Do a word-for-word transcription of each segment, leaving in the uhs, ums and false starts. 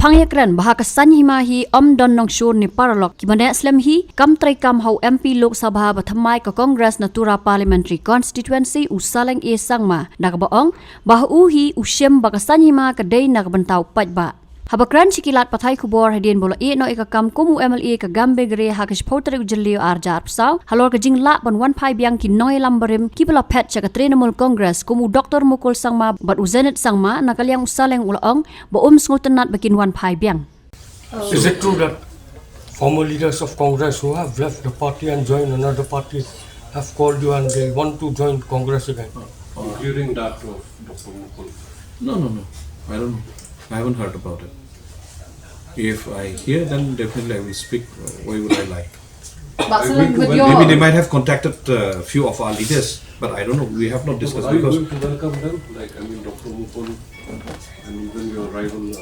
Pang ïakren ba ha ka saiñ hima hi ym don nongshun ne paralok kiba neh slem hi kam treikam ha u M P Lok Sabha ba thymmai ka Congress na Tura Parliamentary Constituency u Saleng A Sangma, na kaba ong ba ha u hi u shim ba ka saiñ hima ka dei na ka bynta u paidbah. Haba kren sha ki lad pathai khubor hadien ba u la ïeh noh ïa ka kam kum u M L A ka Gambegre ha ka shiphew tarik u Jylliew ar hajar arphew saw halor ka jinglah ban wan phai biang ki nongïalam barim kiba la phet sha ka Trinamool Congress kum u Doctor Mukul Sangma bad u Zenith Sangma, na ka liang u Saleng u la ong ba um sngewtynnat ba kin wan phai biang. Is it true that former leaders of Congress who have left the party and joined another party have called you and they want to join Congress again? Including that of Doctor Mukul. No, no, no. I don't know. I haven't heard about it. If I hear, then definitely I will speak. Why would I lie? But Saleng, with your Maybe they might have contacted a few of our leaders, but I don't know. We have not But discussed are you because going to welcome them? Like, I mean, Doctor Mukul and even your rival. Uh,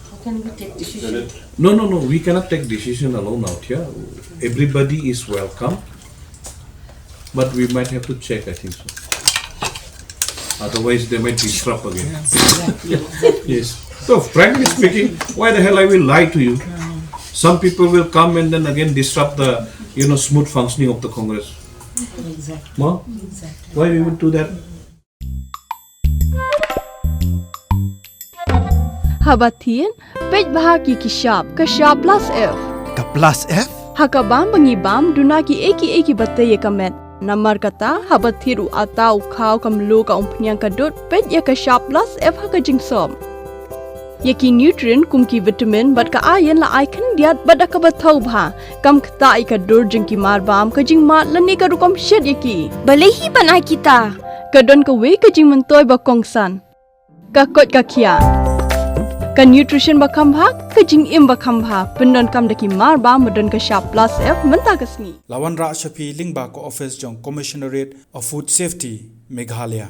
How can we take decision? Senate? No, no, no. We cannot take decision alone out here. Everybody is welcome, but we might have to check. I think so. Otherwise, they might disrupt again. Yes. So, frankly speaking, why the hell I will lie to you? Some people will come and then again disrupt the, you know, smooth functioning of the Congress. Exactly. No? Exactly. Why we would do that? Haba thied, peit bha ki ki shap, ka shap plus F. Ka plus F? Ha ka bam ba ngi bam, duna ki ei ki ei kiba tei ïa ka met. Namar kata, haba thied u atta u khaw ka mluh ka umphniang ka dud, peit ïa ka shap plus F ha ka jingsop. Ïa ki nutrient kum ki vitamin bad ka iron la ai khyndiat bad da kaba thaw bha. Kam ktah ïa ka dur jong ki mar bam, ka jingmad lane ka rukom shet ïa ki. Balei hi ban ai kita? Ka don kawei ka jingmyntoi ba kongsan. Ka koit ka khiah. Ka nutrition ba kham bha, ka jingim ba kham bha, pyndonkam da ki mar bam ba don ka shap plus F mynta ka sngi. La wanrah sha phi lyngba ka ophis jong Commissionerate of Food Safety, Meghalaya.